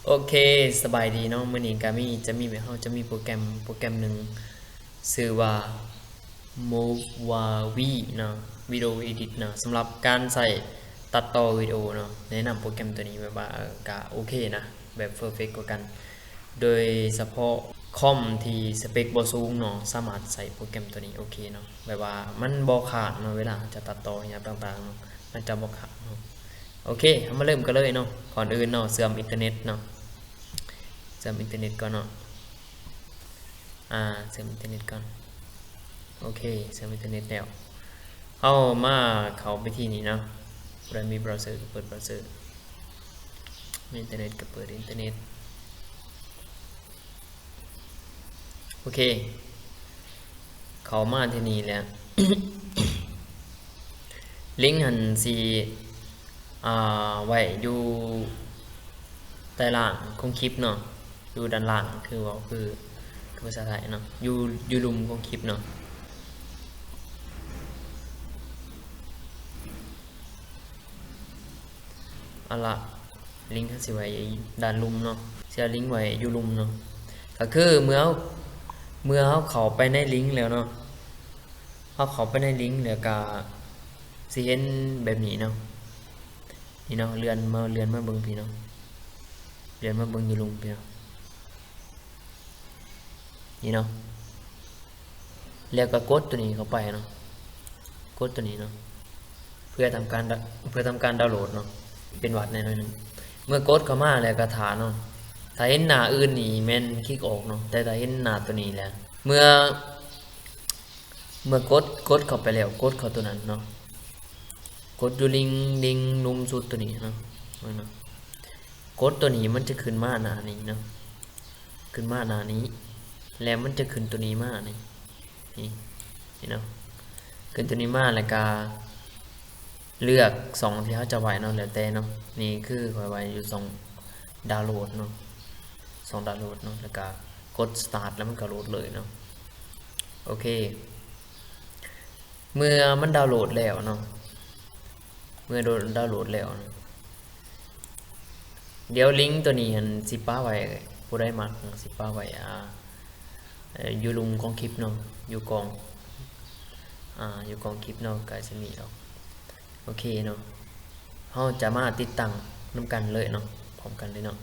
ໂອເຄ ສະບາຍດີເນາະ, ມື້ນີ້ກະມີ ຈະມີ ເຮົາຈະມີໂປຣແກຣມ ໂປຣແກຣມໜຶ່ງ ຊື່ວ່າ Movavi ເນາະ, ວິດີໂອເອດິດເນາະ, ສຳລັບການໃຊ້ຕັດຕໍ່ວິດີໂອເນາະ. ແນະນຳໂປຣແກຣມໂຕນີ້ ແບບວ່າ ເອີ ກະໂອເຄນະ, ແບບເພີເຟັກກວ່າກັນ. ໂດຍສະເພາະຄອມທີ່ສະເປັກບໍ່ສູງເນາະ ສາມາດໃຊ້ໂປຣແກຣມໂຕນີ້ໂອເຄເນາະ, ແບບວ່າມັນບໍ່ຄ້າງເນາະ ເວລາເຮົາຈະຕັດຕໍ່ຫຍັງຕ່າງໆເນາະ ມັນຈະບໍ່ຄ້າງເນາະ. ໂອເຄ ເຮົາມາເລີ່ມກັນເລີຍເນາະ. ກ່ອນອື່ນເນາະ ເຊື່ອມອິນເຕີເນັດເນາະ, ເຊື່ອມອິນເຕີເນັດກ່ອນເນາະ. ອ່າ ເຊື່ອມອິນເຕີເນັດກ່ອນ. ໂອເຄ ເຊື່ອມອິນເຕີເນັດແລ້ວ ເຮົາມາເຂົ້າໄປທີ່ນີ້ເນາະ. ຜູ້ໃດມີເບຣາເຊີກະເປີດເບຣາເຊີ, ມີອິນເຕີເນັດກະເປີດອິນເຕີເນັດ. ໂອເຄ ເຂົ້າມາທີ່ນີ້ແລ້ວ ລິງຫັ້ນຊິ ອ່າ ໄວ້ຢູ່ໃຕ້ລ່າງຂອງຄລິບເນາະ, ຢູ່ດ້ານລ່າງ ຄືເວົ້າ ຄື ຄືພາສາໄທເນາະ, ຢູ່ ຢູ່ລຸ່ມຂອງຄລິບເນາະ. ເອົາລະ ລິງເຮົາຊິໄວ້ດ້ານລຸ່ມເນາະ, ຊິເອົາລິງໄວ້ຢູ່ລຸ່ມເນາະ. ກະຄືເມື່ອ ເມື່ອເຮົາເຂົ້າໄປໃນລິງແລ້ວເນາະ, ເຮົາເຂົ້າໄປໃນລິງແລ້ວກະຊິເຫັນແບບນີ້ເນາະ. ນີ້ເນາະ ເລື່ອນມາ ເລື່ອນມາເບິ່ງພີ້ເນາະ, ເລື່ອນມາເບິ່ງຢູ່ລຸ່ມພີ້ເນາະ. ນີ້ເນາະ ແລ້ວກໍກົດໂຕນີ້ເຂົ້າໄປເນາະ, ກົດໂຕນີ້ເນາະ ເພື່ອທຳການ ເພື່ອທຳການດາວໂຫຼດເນາະ, ເປັນຫວັດແດ່ໜ້ອຍໜຶ່ງ. ເມື່ອກົດເຂົ້າມາແລ້ວກໍຖ້າເນາະ, ຖ້າເຫັນໜ້າອື່ນນີ້ແມ່ນຄລິກອອກເນາະ, ແຕ່ຖ້າເຫັນໜ້າໂຕນີ້ແລ້ວ ເມື່ອ ເມື່ອກົດ ກົດເຂົ້າໄປແລ້ວ ກົດເຂົ້າໂຕນັ້ນເນາະ, ກົດຢູ່ລິງ ລິງລຸ່ມສຸດໂຕນີ້ເນາະ, ເບິ່ງເນາະ. ກົດໂຕນີ້ມັນຈະຂຶ້ນມາໜ້ານີ້ເນາະ, ຂຶ້ນມາໜ້ານີ້ ແລ້ວມັນຈະຂຶ້ນໂຕນີ້ມານີ້ ນີ້ ນີ້ເນາະ, ຂຶ້ນໂຕນີ້ມາແລ້ວກະເລືອກຊ່ອງທີ່ເຮົາຈະໄວ້ເນາະ, ແລ້ວແຕ່ເນາະ. ນີ້ຄືຂ້ອຍໄວ້ຢູ່ຊ່ອງດາວໂຫຼດເນາະ, ຊ່ອງດາວໂຫຼດເນາະ, ແລ້ວກະກົດສະຕາດ ແລ້ວມັນກະໂຫຼດເລີຍເນາະ. ໂອເຄ ເມື່ອມັນດາວໂຫຼດແລ້ວເນາະ, ເມື່ອດາວໂຫຼດແລ້ວ ດຽວລິງໂຕນີ້ຫັ້ນຊິປະໄວ້ ຜູ້ໃດມັກຊິປະໄວ້ ອ່າ ຢູ່ລຸ່ມຂອງຄລິບເນາະ, ຢູ່ກ້ອງ ອ່າ ຢູ່ກ້ອງຄລິບເນາະ ກະຊິມີດອກ. ໂອເຄເນາະ, ເຮົາຈະມາຕິດຕັ້ງນຳກັນເລີຍເນາະ, ພ້ອມກັນເລີຍເນາະ.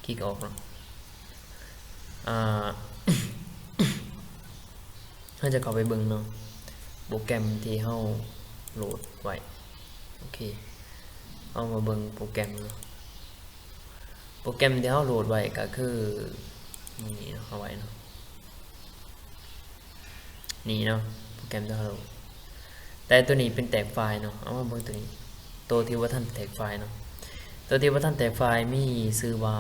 ຄລິກອອກເນາະ, ອ່າ ເຮົາຈະເຂົ້າໄປເບິ່ງເນາະ ໂປຣແກຣມທີ່ເຮົາໂຫຼດໄວ້. ໂອເຄ ເຮົາມາເບິ່ງໂປຣແກຣມເນາະ, ໂປຣແກຣມທີ່ເຮົາໂຫຼດໄວ້ກະຄືນີ້ເນາະ, ເອົາໄວ້ເນາະ ນີ້ເນາະ ໂປຣແກຣມທີ່ເຮົາໂຫຼດ. ແຕ່ໂຕນີ້ເປັນແຕກໄຟລ໌ເນາະ, ເອົາມາເບິ່ງໂຕນີ້ ໂຕທີ່ບໍ່ທັນແຕກໄຟລ໌ເນາະ. ໂຕທີ່ບໍ່ທັນແຕກໄຟລ໌ມີຊື່ວ່າ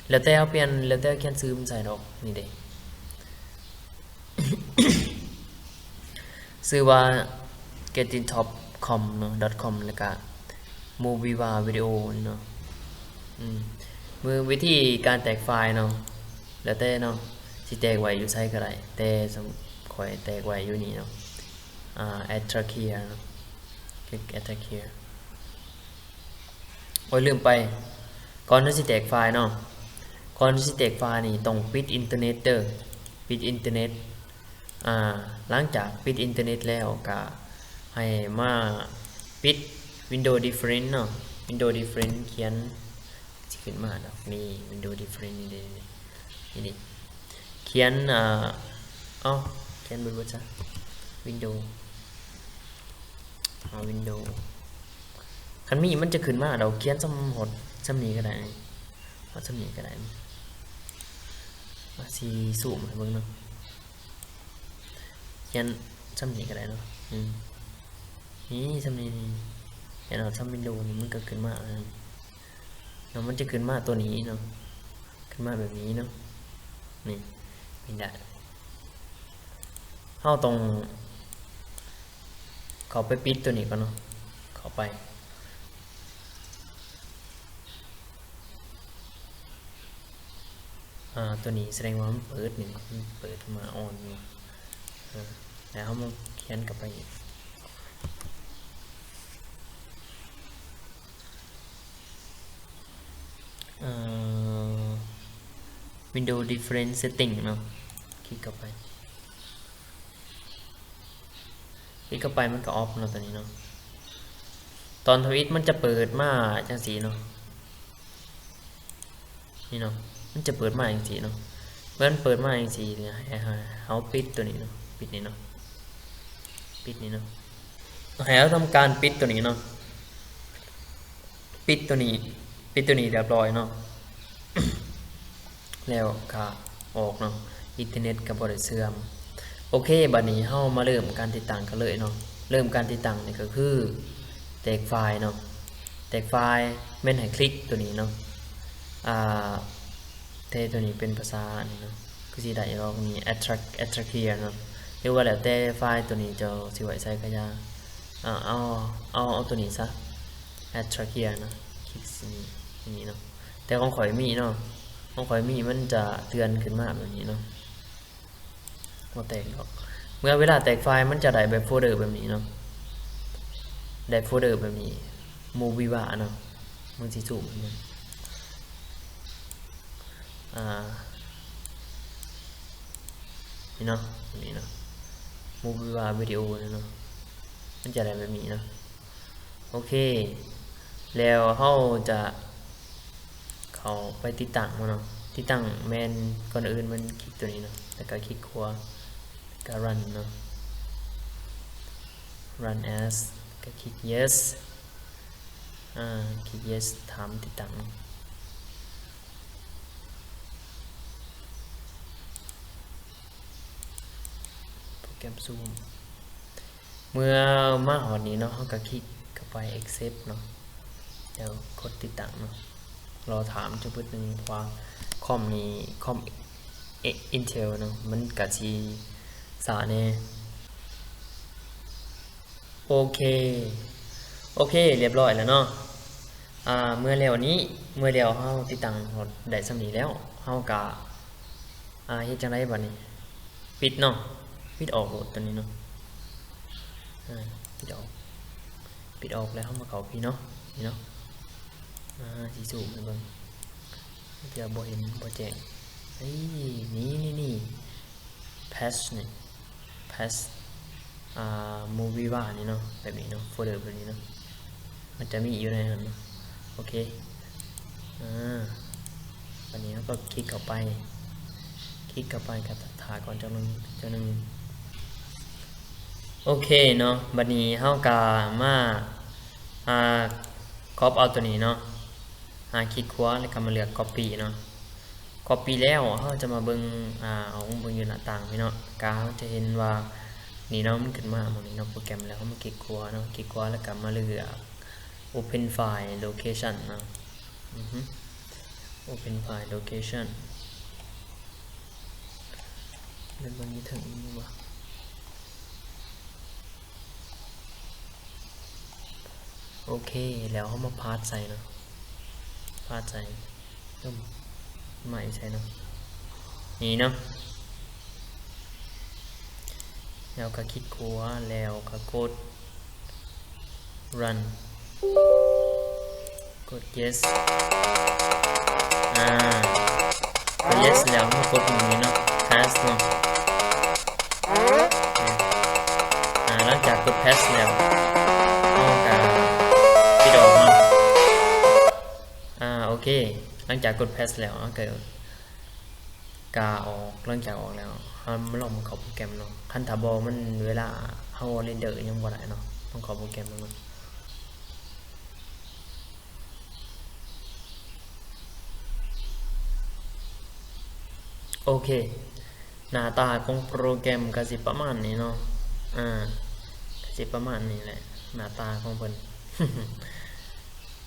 ແລ້ວແຕ່ເຮົາປ່ຽນ ແລ້ວແຕ່ຂຽນຊື່ມັນໃສ່ດອກ. ນີ້ເດ້ ຊື່ວ່າ getting top com ເນາະ .com ແລ້ວກະ Movavi Video ນີ້ເນາະ. ອືມ ມື ວິທີການແຕກໄຟລ໌ເນາະ ແລ້ວແຕ່ເນາະ ຊິແຕກໄວ້ຢູ່ໃສກໍໄດ້, ແຕ່ສ່ຳຂ້ອຍແຕກໄວ້ຢູ່ນີ້ເນາະ, ອ່າ Attack Here ເນາະ, ຄລິກ Attack Here. ໂອ້ຍ ລືມໄປ, ກ່ອນເຮົາຊິແຕກໄຟລ໌ເນາະ, ກ່ອນເຮົາຊິແຕກໄຟລ໌ນີ້ຕ້ອງປິດອິນເຕີເນັດເດີ, ປິດອິນເຕີເນັດ. ອ່າ ຫຼັງຈາກປິດອິນເຕີເນັດແລ້ວ ກະໃຫ້ມາປິດ Window Different ເນາະ, Window Different ຂຽນ ຊິຂຶ້ນມາດອກ ນີ້ Window Different ນີ້ເດ້ ນີ້ ນີ້ ຂຽນ ອ່າ ເອົ້າ ຂຽນເບິດໆຊະ Window ຫາ Window ຄັນມີມັນຈະຂຶ້ນມາດອກ. ຂຽນສ່ຳ ຮອດສ່ຳນີ້ກໍໄດ້ ຮອດສ່ຳນີ້ກໍໄດ້. ວ່າຊິຊູມໃຫ້ເບິ່ງເນາະ, ຂຽນສ່ຳນີ້ກໍໄດ້ເນາະ. ອືມ ນີ້ສ່ຳນີ້ນີ້ ຂຽນເອົາສ່ຳ Window ນີ້ ມັນກໍຂຶ້ນມາເນາະ, ມັນຈະຂຶ້ນມາຕົວນີ້ເນາະ, ຂຶ້ນມາແບບນີ້ເນາະ. ນີ້ ນີ້ໄດ້ ເຮົາຕ້ອງເຂົ້າໄປປິດຕົວນີ້ກ່ອນເນາະ, ເຂົ້າໄປ ອ່າ ຕົວນີ້ສະແດງວ່າມັນເປີດນີ້ ມັນເປີດມາອອນຢູ່. ເອີ ແລ້ວເຮົາມາຂຽນກັບໄປອີກ. Windows Different Setting ເນາະ ຄລິກເຂົ້າໄປ ຄລິກເຂົ້າໄປມັນກໍອອບເນາະ ຕົວນີ້ເນາະ. ຕອນທຳອິດມັນຈະເປີດມາຈັ່ງຊີ້ເນາະ ນີ້ເນາະ ມັນຈະເປີດມາຈັ່ງຊີ້ເນາະ. ເມື່ອມັນເປີດມາຈັ່ງຊີ້ ໃຫ້ເຮົາປິດຕົວນີ້ເນາະ ປິດນີ້ເນາະ ປິດນີ້ເນາະ. ໃຫ້ເຮົາທຳການປິດຕົວນີ້ເນາະ ປິດຕົວນີ້ ປິດຕົວນີ້ຮຽບຮ້ອຍເນາະ ແລ້ວກະອອກເນາະ ອິນເຕີເນັດກະບໍ່ໄດ້ເສື່ອມ. ໂອເຄ ບາດນີ້ເຮົາມາເລີ່ມການຕິດຕັ້ງກັນເລີຍເນາະ. ເລີ່ມການຕິດຕັ້ງນີ້ກະຄືແຕກໄຟລ໌ເນາະ ແຕກໄຟລ໌ແມ່ນໃຫ້ຄລິກຕົວນີ້ເນາະ ອ່າ ແຕ່ຕົວນີ້ເປັນພາສາອັນນີ້ເນາະ ຄືຊິໄດ້ບໍ່ ນີ້ extract extract here ເນາະ ຫຼືວ່າແລ້ວແຕ່ໄຟລ໌ຕົວນີ້ເຈົ້າຊິໄວ້ໃສກະຢ່າ. ເອົາ ເອົາ ເອົາ ເອົາຕົວນີ້ຊະ extract here ເນາະ ຄລິກນີ້ ນີ້ເນາະ. ແຕ່ຂອງຂ້ອຍມີເນາະ ຂອງຂ້ອຍມີ ມັນຈະເຕືອນຂຶ້ນມາແບບນີ້ເນາະ ບໍ່ແຕກດອກ. ເມື່ອເວລາແຕກໄຟລ໌ ມັນຈະໄດ້ແບບໂຟເດີແບບນີ້ເນາະ ໄດ້ໂຟເດີແບບນີ້ Moviva ເນາະ. ມັນຊິຊູມໃຫ້ເບິ່ງ ອ່າ ນີ້ເນາະ ນີ້ເນາະ Moviva Video ນີ້ເນາະ ມັນຈະໄດ້ແບບນີ້ເນາະ. ໂອເຄ ແລ້ວເຮົາຈະເຂົ້າໄປຕິດຕັ້ງມັນເນາະ. ຕິດຕັ້ງແມ່ນ ກ່ອນອື່ນມັນຄລິກຕົວນີ້ເນາະ ແລ້ວກະຄລິກຂວາ ແລ້ວກະ Run ເນາະ Run as ກະຄລິກ Yes ອາ ຄລິກ Yes ຖາມຕິດຕັ້ງເນາະ. ໂປຣແກຣມຊູມ ເມື່ອມາຮອດນີ້ເນາະ ເຮົາກະຄລິກເຂົ້າໄປ Accept ເນາະ ແລ້ວກົດຕິດຕັ້ງເນາະ. ລໍຖ້າມັນຈະບຶດໜຶ່ງ ເພາະວ່າຄອມນີ້ ຄອມ Intel ເນາະ ມັນກະຊິຊ້າແດ່. ໂອເຄ ໂອເຄ ຮຽບຮ້ອຍແລ້ວເນາະ. ອ່າ ເມື່ອແລ້ວນີ້ ເມື່ອແລ້ວເຮົາຕິດຕັ້ງໄດ້ສ່ຳນີ້ແລ້ວ ເຮົາກະ ອ່າ ເຮັດຈັ່ງໃດບາດນີ້? ປິດເນາະ ປິດອອກໂລດຕົວນີ້ເນາະ ອ່າ ປິດອອກ ປິດອອກແລ້ວເຮົາມາເຂົ້າພີ້ເນາະ ນີ້ເນາະ ອ່າ ຊິຊູມໃຫ້ເບິ່ງ ເພື່ອບໍ່ເຫັນ ບໍ່ແຈ້ງ ນີ້ ນີ້ ນີ້ Patch ນີ້ Patch ອ່າ Moviva ນີ້ເນາະ ແບບນີ້ເນາະ ໂຟເດີແບບນີ້ເນາະ ມັນຈະມີຢູ່ໃນຫັ້ນເນາະ. ໂອເຄ ອ່າ ບາດນີ້ເຮົາກໍຄລິກເຂົ້າໄປ ຄລິກເຂົ້າໄປ ກໍຖ້າກ່ອນຈັກໜຶ່ງ ຈັກໜຶ່ງ. ໂອເຄເນາະ ບາດນີ້ເຮົາກໍມາ ອ່າ ກັອບເອົາຕົວນີ້ເນາະ ອ່າ ຄລິກຂວາ ແລ້ວກໍມາເລືອກ Copy ເນາະ. Copy ແລ້ວ ເຮົາຈະມາເບິ່ງ ອ່າ ອອກມາເບິ່ງຢູ່ໜ້າຕ່າງພີ້ເນາະ ກະເຮົາຈະເຫັນວ່າ ນີ້ເນາະ ມັນຂຶ້ນມາໝ່ອງນີ້ເນາະ ໂປຣແກຣມ. ແລ້ວເຮົາມາຄລິກຂວາເນາະ ຄລິກຂວາ ແລ້ວກະມາເລືອກ Open File Location ເນາະ ອື Open File Location ເບິ່ງຢູ່ເທິງນີ້ບໍ່? ໂອເຄ ແລ້ວເຮົາມາພາດໃສ່ເນາະ ພາດໃສ່ ເອີ ມາຢູ່ໃສເນາະ ນີ້ເນາະ ແລ້ວກໍຄລິກຂວາ ແລ້ວກໍກົດ Run ກົດ Yes ອ່າ ກົດ Yes ແລ້ວເຮົາກົດໝ່ອງນີ້ເນາະ Pass ເນາະ ອ່າ ຫຼັງຈາກກົດ Pass ແລ້ວ ເຮົາກໍປິດອອກເນາະ ອ່າ ໂອເຄ ຫຼັງຈາກກົດ Pass ແລ້ວ ເຮົາກໍກະອອກ ຫຼັງຈາກອອກແລ້ວ ເຮົາມາລອງເຂົ້າໂປຣແກຣມເນາະ ຄັນຖ້າບໍ່ ມັນເວລາເຮົາເຣນເດີຍັງບໍ່ໄດ້ເນາະ ຕ້ອງເຂົ້າໂປຣແກຣມເນາະ. ໂອເຄ ໜ້າຕາຂອງໂປຣແກຣມກະຊິປະມານນີ້ເນາະ ອ່າ ກະຊິປະມານນີ້ແຫຼະ ໜ້າຕາຂອງເພິ່ນ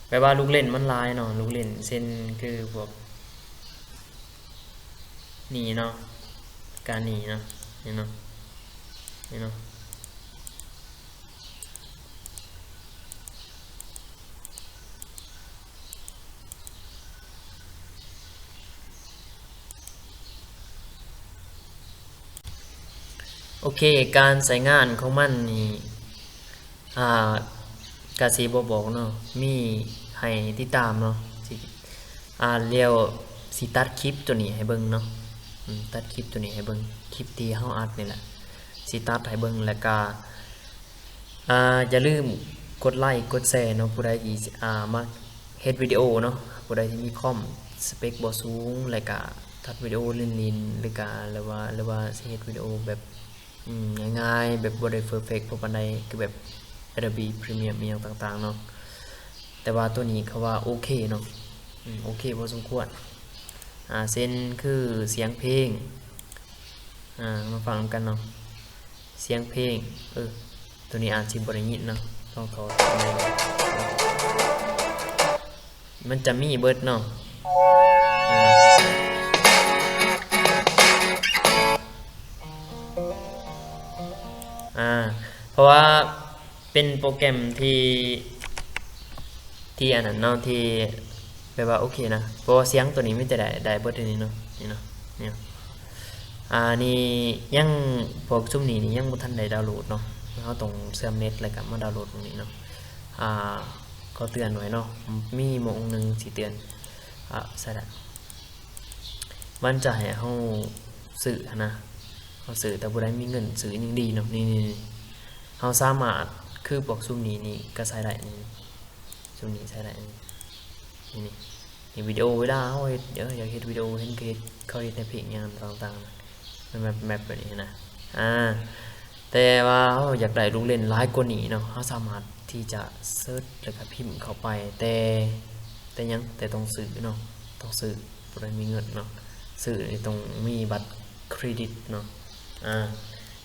ແບບວ່າລູກຫຼິ້ນມັນຫຼາຍເນາະ ລູກຫຼິ້ນເຊັ່ນຄືພວກນີ້ເນາະ ການນີ້ເນາະ ນີ້ເນາະ ນີ້ເນາະ. ໂອເຄ ການໃຊ້ງານຂອງມັນນີ້ ອ່າ ກະຊິບໍ່ບອກເນາະ ມີໃຫ້ຕິດຕາມເນາະ ຊິ ອ່າ ແລ້ວ ຊິຕັດຄລິບໂຕນີ້ໃຫ້ເບິ່ງເນາະ ອືມ ຕັດຄລິບໂຕນີ້ໃຫ້ເບິ່ງ ຄລິບທີ່ເຮົາອັດນີ້ແຫຼະ ຊິຕັດໃຫ້ເບິ່ງ ແລ້ວກະ ອ່າ ຢ່າລືມກົດໄລກົດແຊເນາະ ຜູ້ໃດທີ່ ອ່າ ມັກເຮັດວິດີໂອເນາະ ຜູ້ໃດທີ່ມີຄອມສະເປັກບໍ່ສູງ ແລ້ວກະຕັດວິດີໂອຫຼິ້ນໆ ຫຼືກະ ຫຼືວ່າ ຫຼືວ່າຊິເຮັດວິດີໂອແບບ ອືມ ງ່າຍໆ ແບບບໍ່ໄດ້ເຟີເຟັກພໍປານໃດ ຄືແບບ Adobe Premiere ອີ່ຫຍັງຕ່າງໆເນາະ ແຕ່ວ່າໂຕນີ້ເຂົາວ່າໂອເຄເນາະ ອືມ ໂອເຄພໍສົມຄວນ ອ່າ ເຊັ່ນຄືສຽງເພງ ອ່າ ມາຟັງນຳກັນເນາະ ສຽງເພງ ເອີ ໂຕນີ້ອາດຊິບໍ່ໄດ້ຍິນເນາະ ຕ້ອງຖອດ ມັນຈະມີເບິດເນາະ ອາ ເພາະວ່າເປັນໂປຣແກຣມທີ່ ທີ່ອັນນັ້ນເນາະ ທີ່ແບບວ່າໂອເຄນະ ເພາະວ່າສຽງໂຕນີ້ມີແຕ່ໄດ້ ໄດ້ເບິດເດນີ້ເນາະ ນີ້ເນາະ ນີ້ ອາ ນີ້ຍັງ ພວກຊຸມນີ້ນີ້ຍັງບໍ່ທັນໄດ້ດາວໂຫຼດເນາະ ເຮົາຕ້ອງເຊື່ອມເນັດ ແລ້ວກໍມາດາວໂຫຼດພວກນີ້ເນາະ ອາ ຂໍເຕືອນໄວ້ເນາະ ມີໝ່ອງໜຶ່ງຊິເຕືອນ ອາ ໃສ່ລະ ມັນຈະໃຫ້ເຮົາຊື້ຫັ້ນນະ ເຮົາຊື້ ຖ້າຜູ້ໃດມີເງິນຊື້ຍັງດີເນາະ ນີ້ໆ ເຮົາສາມາດ ຄືພວກຊຸມນີ້ນີ້ກໍໃຊ້ໄດ້ ນີ້ ຊຸມນີ້ໃຊ້ໄດ້ ນີ້ ນີ້ ນີ້ ວິດີໂອ ເວລາເຮົາເຮັດ ເອີ ຢາກເຮັດວິດີໂອ ເຫັນເຂົາເຮັດ ເຂົາເຮັດໃນເພງຫຍັງຕ່າງໆ ແມັບ ແມັບແບບນີ້ນະ ອາ ແຕ່ວ່າເຮົາຢາກໄດ້ລູກຫຼິ້ນຫຼາຍກວ່ານີ້ເນາະ ເຮົາສາມາດທີ່ຈະເສີດ ແລ້ວກໍພິມເຂົ້າໄປ ແຕ່ ແຕ່ຫຍັງ ແຕ່ຕ້ອງຊື້ເນາະ ຕ້ອງຊື້ ຜູ້ໃດມີເງິນເນາະ ຊື້ນີ້ຕ້ອງມີບັດເຄຣດິດເນາະ ອາ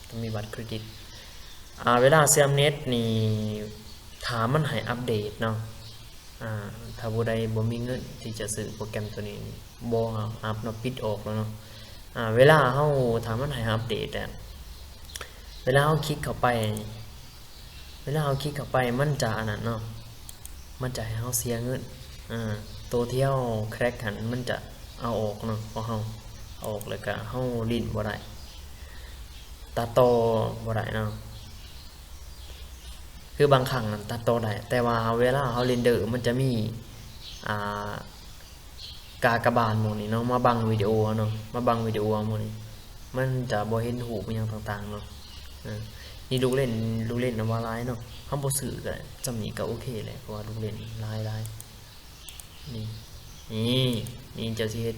ຕ້ອງມີບັດເຄຣດິດ ອາ ເວລາເຊື່ອມເນັດນີ້ ຖ້າມັນໃຫ້ອັບເດດເນາະ ອາ ຖ້າຜູ້ໃດບໍ່ມີເງິນທີ່ຈະຊື້ໂປຣແກຣມໂຕນີ້ ບໍ່ອັບເນາະ ປິດອອກແລ້ວເນາະ ອາ ເວລາເຮົາ ຖ້າມັນໃຫ້ອັບເດດແລ້ວ ເວລາເຮົາຄລິກເຂົ້າໄປ ເວລາເຮົາຄລິກເຂົ້າໄປ ມັນຈະອັນນັ້ນເນາະ ມັນຈະໃຫ້ເຮົາເສຍເງິນ ອາ ໂຕທີ່ເຮົາແຄຣັກຫັ້ນ ມັນຈະເອົາອອກເນາະ ຂອງເຮົາ ເອົາອອກ ແລ້ວກະເຮົາຫຼິ້ນບໍ່ໄດ້ ຕັດຕໍ່ບໍ່ໄດ້ເນາະ ຄືບາງຄັ້ງຫັ້ນຕັດຕໍ່ໄດ້ ແຕ່ວ່າເວລາເຮົາເຣນເດີ ມັນຈະມີ ອ່າ ກາກະບາດໝ່ອງນີ້ເນາະ ມາບັງວິດີໂອເຮົາເນາະ ມາບັງວິດີໂອເຮົາໝ່ອງນີ້ ມັນຈະບໍ່ເຫັນຮູບອີ່ຫຍັງຕ່າງໆເນາະ ເອີ ນີ້ລູກຫຼິ້ນ ລູກຫຼິ້ນນຳວ່າຫຼາຍເນາະ ເຮົາບໍ່ຊື້ກໍ ສ່ຳນີ້ກໍໂອເຄແຫຼະ ເພາະວ່າລູກຫຼິ້ນຫຼາຍໆ ນີ້ ນີ້ ນີ້ເຈົ້າຊິເຮັດ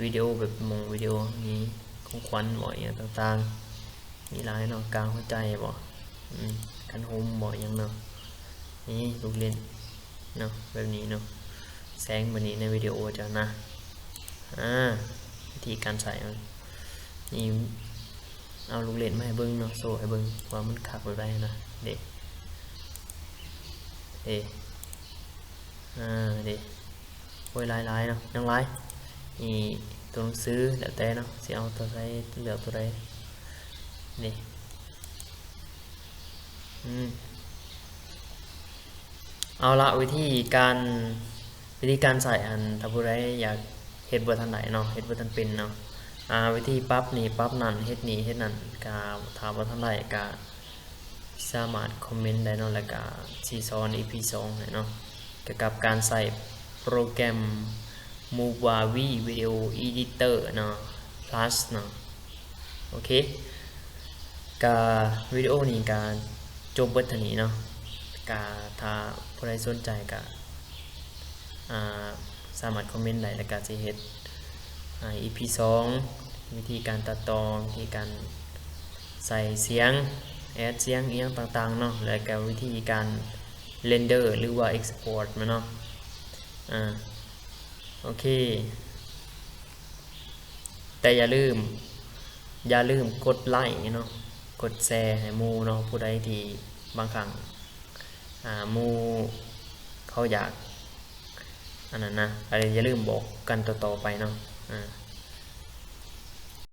ວິດີໂອແບບໝ່ອງວິດີໂອ ນີ້ ຂອງຂວັນບໍ ອີ່ຫຍັງຕ່າງໆ ມີຫຼາຍເນາະ ກາງຫົວໃຈບໍ ອືມ ຄັນໂຮມບໍ ອີ່ຫຍັງເນາະ ນີ້ລູກຫຼິ້ນເນາະ ແບບນີ້ເນາະ ແສງແບບນີ້ໃນວິດີໂອເຈົ້ານະ ອາ ວິທີການໃຊ້ມັນ ນີ້ ເອົາລູກຫຼິ້ນມາໃຫ້ເບິ່ງເນາະ ໂຊໃຫ້ເບິ່ງວ່າມັນຄັກແບບໃດນະ ເດ້ ເດ້ ອາ ເດ້ ໂອ້ຍ ຫຼາຍໆເນາະ ຍັງຫຼາຍ ນີ້ ຕົວໜັງສື ແລ້ວແຕ່ເນາະ ຊິເອົາຕົວໃດ ເລືອກຕົວໃດ ນີ້ ອືມ ເອົາລະ ວິທີການ ວິທີການໃຊ້ຫັ້ນ ຖ້າຜູ້ໃດຢາກເຮັດບໍ່ທັນໄດ້ເນາະ ເຮັດບໍ່ທັນເປັນເນາະ ອາ ວິທີປັບນີ້ປັບນັ້ນ ເຮັດນີ້ເຮັດນັ້ນ ກະຖ້າບໍ່ທັນໄດ້ກະ ສາມາດຄອມເມັນໄດ້ເນາະ ແລ້ວກະຊິສອນອີພີສອງໃຫ້ເນາະ ກ່ຽວກັບການໃຊ້ໂປຣແກຣມ Movavi Video Editor ເນາະ Plus ເນາະ ໂອເຄ ກະວິດີໂອນີ້ກະຈົບເບິດເທົ່ານີ້ເນາະ ກະຖ້າຜູ້ໃດສົນໃຈກະ ອ່າ ສາມາດຄອມເມັນໄດ້ ແລ້ວກະຊິເຮັດ ອ່າ ອີພີສອງ ວິທີການຕັດຕໍ່ ວິທີການໃສ່ສຽງ ແອດສຽງ ອີ່ຫຍັງຕ່າງໆເນາະ ແລ້ວກະວິທີການເຣນເດີ ຫຼືວ່າເອັກສະພອດ ແມ່ນເນາະ ອາ ໂອເຄ ແຕ່ຢ່າລືມ ຢ່າລືມກົດໄລເນາະ ກົດແຊໃຫ້ໝູ່ເນາະ ຜູ້ໃດທີ່ບາງຄັ້ງ ອ່າ ໝູ່ເຂົາຢາກ ອັນນັ້ນນະ ກໍຢ່າລືມບອກກັນຕໍ່ໆໄປເນາະ ອາ